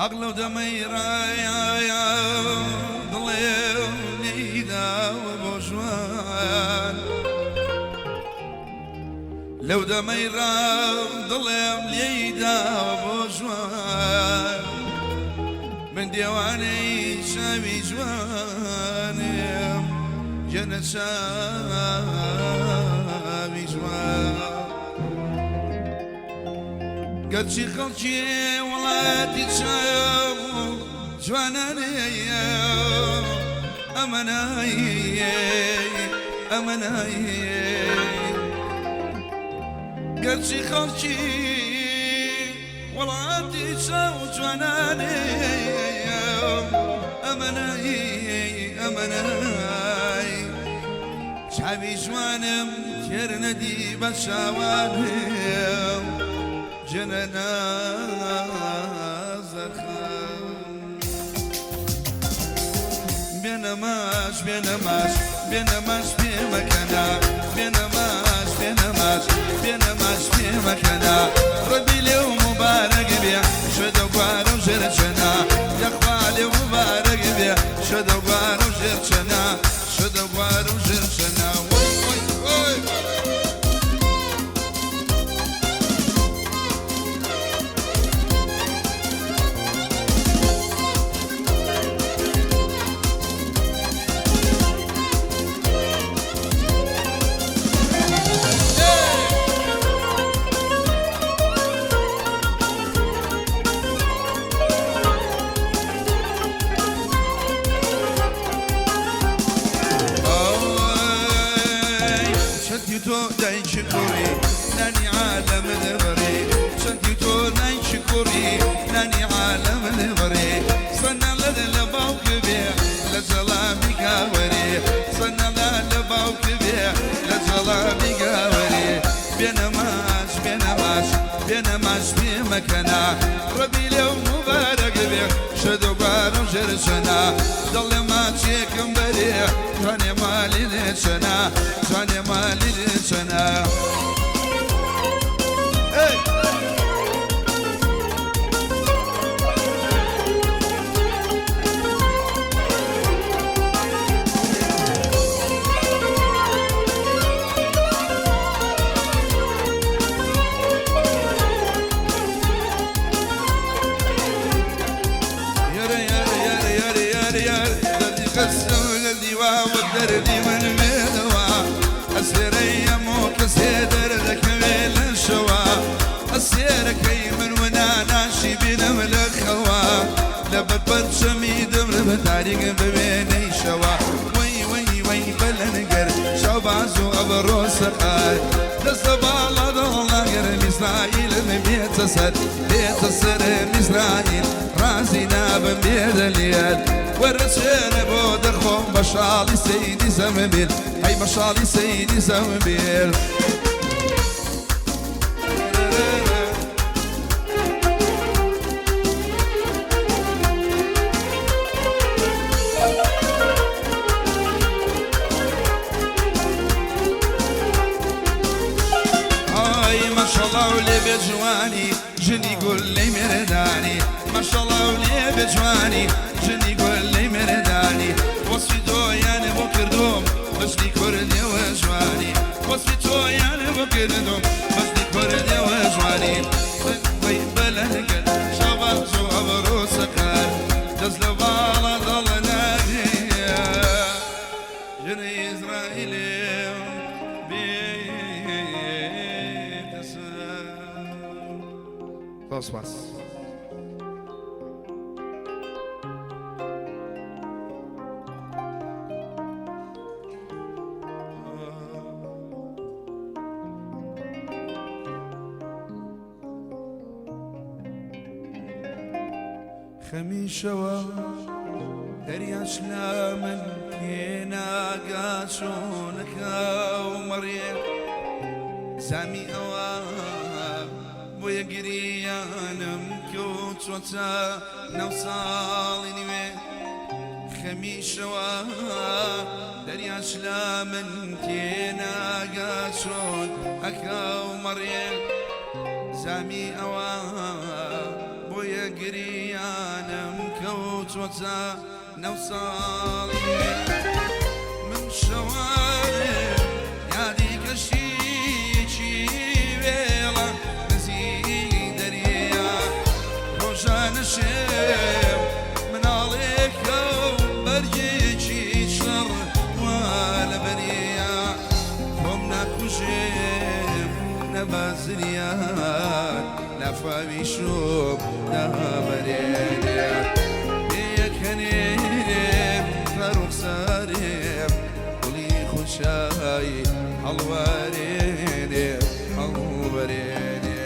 ئاق لەو دەمەی ڕایە دڵێم لێیداوە بۆ ژوان. لەو دەمەی ڕام دڵێم لێیداوە بۆ ژوان. من دێوانەی چاوی جوانم جەنە چاوی جوان. گەرچی خەڵکی وڵاتی چاو جوانانەیە ئەمەنای ئەمەنای گەرچی خەڵکی وڵاتی چاو جوانانەیە ئەمەنای ئەمەنای چاوی جوانم تێر نەدی بە چاوانم جنە نازەخەم. بێنە ماچ بێنە ماچ بێنە ماچ پێ مەکەنە بێنە ماچ بێنە ماچ بێنە ماچ پێ مەکەنە ڕەبی لێو موبارەک بێ شەدە گوارە و ژێر چەنە یەخوا لێو موبارەک بێ شەدە گوارە و ژێر چەنە شەدە گوارە و ژێر چەنە وەی وەی وەی. چەندی تۆ دایکی کوڕی نانی عالەم دەبڕی چەندی تۆ دایکی کوڕی نانی عالەم دەبڕی سەنەڵەت لە باوک بێ لە جەڵامی گاوەری سەنەڵە لە باوک بێ لە جەڵامی گاوەری بێنە ماچ بێنە ماچ بێنە ماچ پێ مەکەنە ڕەبی لێو موبارەک بێ شەدە گوارم ژێر چەنە دڵێ ماچێکم بەرێ جوانێ مالی لێ چەنە جوانێ مالی لێ چەنە. Hey! یارە یارە یارە یارە یارە یار دەردی خەستم لە دیوا و دەردی من بێدەوە ئەسێرەی ئەمۆ کەسێ دەردەکەوێ لە شەوە ئەسێرەکەی من و ناناشی بینم لە خەوە لەبەر پەرچەمی دەمرم تاریک بوێنەی شەوە وەی وەی وەی بەلەنگەر شەوباز و ئەبڕۆ سەقار دەستە باڵا دڵناگەر میسرائیلم بێتە سەر بێتە سەر میسرائیل ڕازی نابم بێدەلیل وەرە چێنە بۆ دەخۆم بە شاڵی سەیدی زەمبیل هەی بە شاڵی سەیدی زەمبیل. ئای ماشەڵا و لێ بێ جوانی ژنی گولەی مێردانی ماشەڵا و لێ بێ جوانی ژنی گولەی مێردانی وەسفی تۆیان بۆ کردوم بەجلی کوردیەوە جوانی وەسفی تۆیان بۆ کردوم بەجلی کوردیەوە جوانی وەی بەلەنگەر شەباز و ئەبرۆ سەقەر دەست لە باڵا دڵ نابێ ژنی ئیسرائیلێم بێتە سەر. زۆر سوپاس. خەمی شەوە دەریاش لە من تێناگا چۆنەکە و مەڕێ زامی ئەوە بۆیە گریانم کەوتووەتە ناو ساڵی نوێ خەمی شەوە دەریاش لە من تێناگا چۆن ئەکا و مەڕێ زامی ئەوە بۆیە. گریانم کەوتووەتە نەو ساڵی من شەوانێ یادی کەشتییەکی وێڵە نزیک دەریا ڕۆژانە شێم مناڵێکە و بەرگێکی شەڕ وا لە بەریا خۆم ناکوژێم نە بازریان لافاوی شوم دابەرێنێ پێکەنێم بە ڕوخسارێم گوڵی خونچای هەڵوارێنێ هەڵوەرێنێ.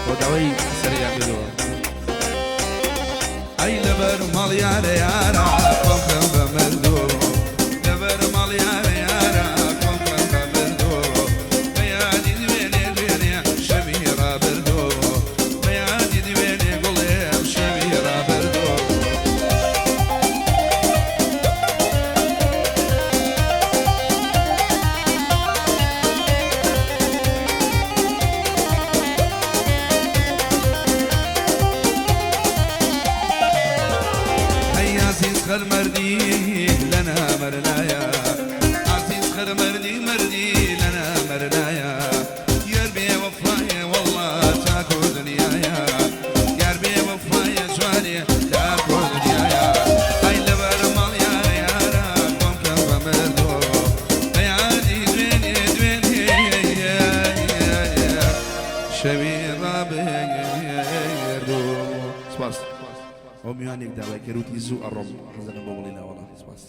بۆ داوای سەرەیان کردووە. ئەی لەبەر ماڵ یارە یارە خۆم کەم بە مردوو لەبەر ماڵ یارە یارە خۆم کەم بە مردوو بە یادی دوێنێ دوێنێ شەوی ڕابردوو بە یادی دوێنێ گوڵێم شەوی ڕابردوو. ئەی عەزیز خەرمەردی لە نامەرنایە عەزیز خەرمەردی مەردی لە نامەرنایە یار بێ وەفایە وەڵڵا تاکۆ دنیایە یار بێ وەفایە جوانێ تاکۆ دنیایە ئەی لەبەر ماڵ یارە یارە خۆم کەم بە مردۆ بە یادی دوێنێ دوێنێ شەوی ڕابردوو. سپاس. ئەو میوانێک داوای کەروتی زوو ئەڕۆم حەزەکەم بۆ بڵێ ناوەڵا سپاس.